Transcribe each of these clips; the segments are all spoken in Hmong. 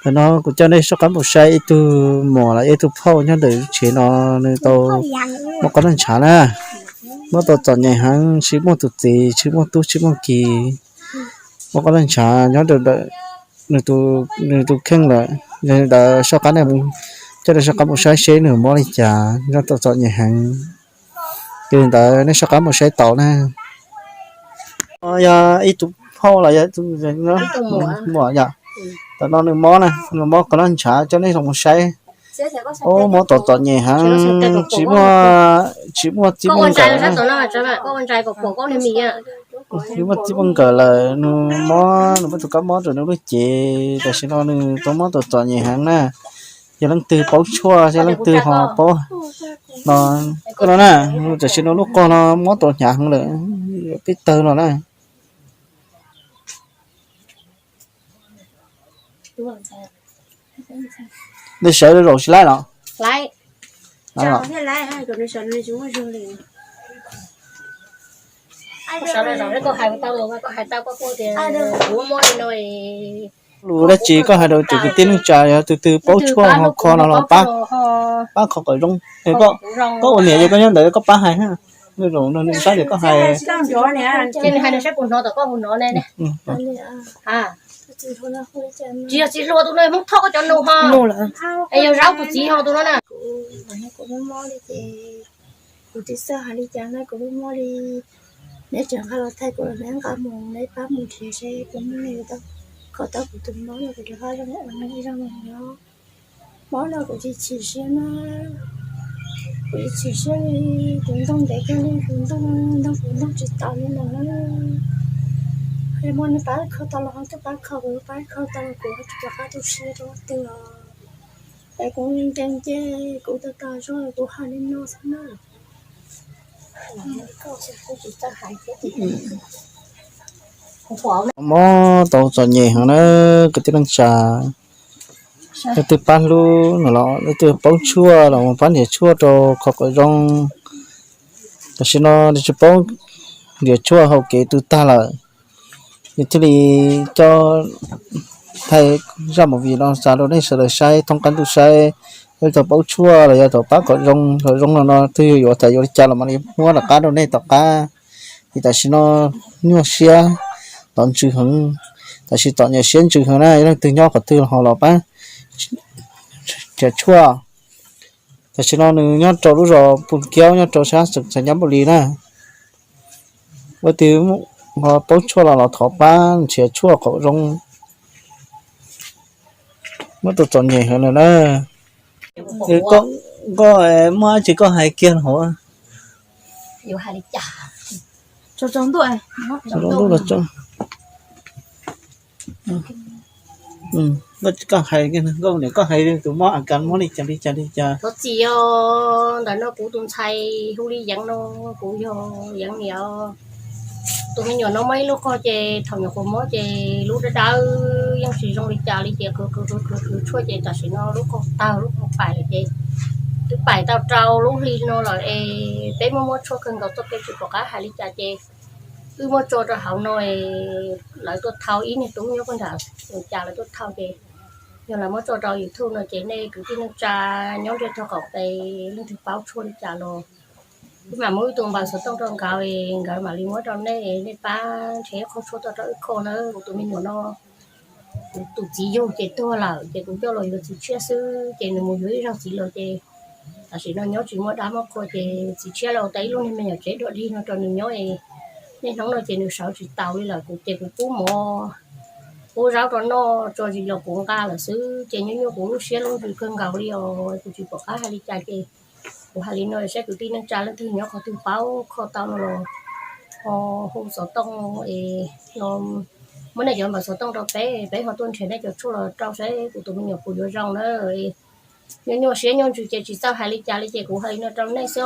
Tam no kuv coj nej soj qab mus saib ib tug muam los ib tug phauj nyob ntawm tsev no, nws tau muaj qhov noj ntshav na, muab tau txom nyem heev, tsis muaj tus txiv, tsis muaj tub, tsis muaj ki, muaj qhov noj ntshav nyob rau ntawm nws tus kheej lawm. Yog li ntawd soj qab, coj nej soj qab mus saib seb nws mob li cas, nyob tau txom nyem heev. Yog li ntawd nej soj qab mus saib tau na. Yog ib tug phauj los yog ib tug muam yom. Tam no nws mob na, nws mob qhov noj ntshav, coj nej los mus saib. Ub, mob tau txom nyem heev, tsis muaj, tsis muaj txij muaj nkawm na. Tsis muaj txij muaj nkawm lawm, nws mob, nws muaj tus kab mob rau nws lub cev, tam sim no nws tau mob tau txom nyem heev na. Yog leej twg paub tshuaj, yog leej twg ho paub no, no na, tam sim no lub qog no mob tau hnyav heev lawm, pib tawg los na. Nej sawv zaum tsis laib los? Lus dab tsi koj hais rau cov kwv tij neej tsa, yog tus twg paub tshuaj ho kho no los pab, pab kho kom zoo. Koj ua niam ces koj nyob ntawd koj pab hais na. Nws zoo no nws saib tias koj hais. Tsis yog txiv hluas tus no Hmoob Thoj koj cov nus ho, es yog Zaub tus txiv ho tus no na. Kuv twb xav hais li cas na, kuv twb mob li. Neb tseem nqa los thaij kuv los neb nqa mus, neb pab mus nrhiav seb kuv muaj neeg kho tau kuv tus mob no kuv rov qab zoo ua neej zoo no. Mob no kuv tsis chim siab na, kuv tsis chim siab li. Kuv ntooj ntev kawg li, kuv ntooj, ntooj kuv ntooj tsis tau li no na. Yog muaj neeg pab kho tau los ho tuaj pab kho, kuv pab kho tau los kuv rov qab tu siab rau qhov twg los. Es kuv nkees nkees kuv tau tau zog kuv hais li no xwb na. Mob tau txom nyem heev na, kwv tij neej tsa. Leej twg pab hlub no los leej twg paub tshuaj los mus pab nrhiav tshuaj rau kho kom zoo. Tam sim no nws tsis paub nrhiav tshuaj, hau kev tu tag lawm. Nws thiaj li coj thaij zaj movie no xa rau nej sawv daws saib thoob qab ntuj saib. Yog tau paub tshuaj los yog tau pab kom zoo, kom zoo no no twg yuav yuav tas yuav li cas los mam li muab rov qab rau nej tom qab. Ces tam sim no nyuaj siab, txom nyem heev, tam sim txom nyem siab ntsws heev na, yog leej twg nyob qhov twg ho los pab nrhiav tshuaj. Tam sim no nws nyob rau lub zos Pus Kiaub, nyob rau sab xeev Nyab Npum Lis na. Leej twg ho paub tshuaj los los thov pab nrhiav tshuaj kom zoo. Muab tau txom nyem heev lawm na. Koj muaj dab tsi koj hais kiag hauv. Koj hais, koj niam koj hais tus mob a kas mob li cas li cas li cas. Thov txim os, ntawm no kuv tus ntxhais hu li Yeev no, kuv yog Yeev niam. Tus me nyuam no muaj ib lub qog ces thaum nyuam qhuav mob ces lub dawb dawb yeej tsis zoo li cas li ces khwv khwv khwv khwv tshuaj ces tam sim no lub qog tawg lub qog paim lawm ces twb paim tau rau lub hli no lawm es peb muab muab tshuaj kawg nkaus txoj kev tsis pom qab hais li cas ces wb muab tso rau hauv no es lawv tuaj thau, ib niag tub nyob pem nram ua cas lawv tuaj thau ces yog lawv muab tso rau YouTube no ces nej kwv tij neej tsa nyob ntiaj teb qaum teb leej twg paub tshuaj li cas los wb mam muab wb tus npawb xov tooj rau nkawd es nkawd mam li muab rau nej, nej pab nrhiav ib qho tshuaj tuaj rau wb kho na. Kuv tus me nyuam no, kuv tus txiv yug ces tuag lawm ces kuv coj los yuav txiv tshiab xwb ces nws mus yuav ib zaug txiv los ces tam sim no nyob tsis muaj dab muaj qhua ces txiv tshiab los ua tau ib lub niag me nyuam tsev dog dig no rau nws nyob es niaj hnub no ces nws sawv tsis taus li lawm. Kuv ces kuv pub mov pub zaub rau noj tso zis los kuv nqa lawm xwb ces nyuaj nyuaj kuv lub siab lub ntsws kawg nkaus li os, kuv tsis pom qab hais li cas ces kuv hais li no saib kwv tij neej tsa leej twg nyob qhov twg paub kho tau no los ho hu xov tooj es no muab nej cov npawb xov tooj rau peb, peb ho tuaj nrhiav nej cov tshuaj los rau saib kuv tus me nyuam puas yuav zoo na. Nyuaj nyuaj siab nyuaj ntsws ces tsis txawj hais li cas li ces kuv hais li no rau nej xwb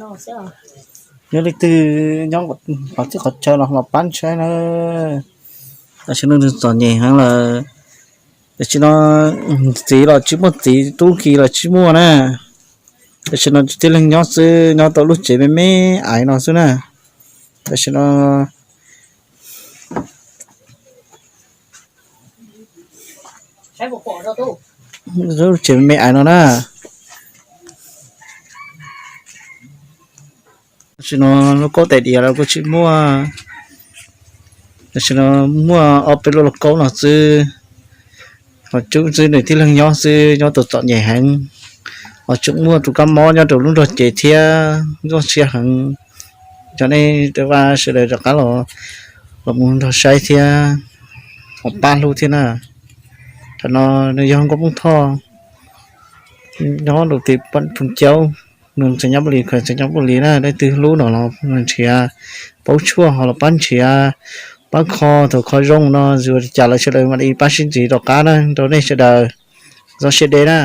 os. Yog leej twg nyob qhov txhia qhov chaw los los pab saib na. Tam sim no nws txom nyem heev lawm. Tam sim no txiv los tsis muaj, txiv tub ki los tsis muaj na. Tam sim no tib leeg nyob xwb, nyob tau lub tsev me me aiv no xwb na. Tam sim no Lub tsev me me ais no na. Tam sim no lub kaub tais diav los kuj tsis muaj. Tam sim no muaj ob peb lub lauj kaub no xwb. Ho tsuj xwb, nws tib leeg nyob xwb, nyob tau txom nyem heev. Ho tseem muaj tus kab mob nyob rau lub nrog cev thiab, nyuaj siab heev. Cov nej vaj sawv daws rov qab los, los mus nrog saib thiab, ho pab hlub thiab na. Tam no nws yog Nkauj Poob Thoj, nyob rau tim Phoos Caub, nws tseem nyob Paj Lis, tseem nyob Paj Lis na. Leej twg hlub no los nrhiav, paub tshuaj ho los pab nrhiav, pab kho thaum kho zoo no, yog li cas lawv sawv daws mam li pab sib ntxiv rov qab na rau nej sawv daws. Zoo siab deb na.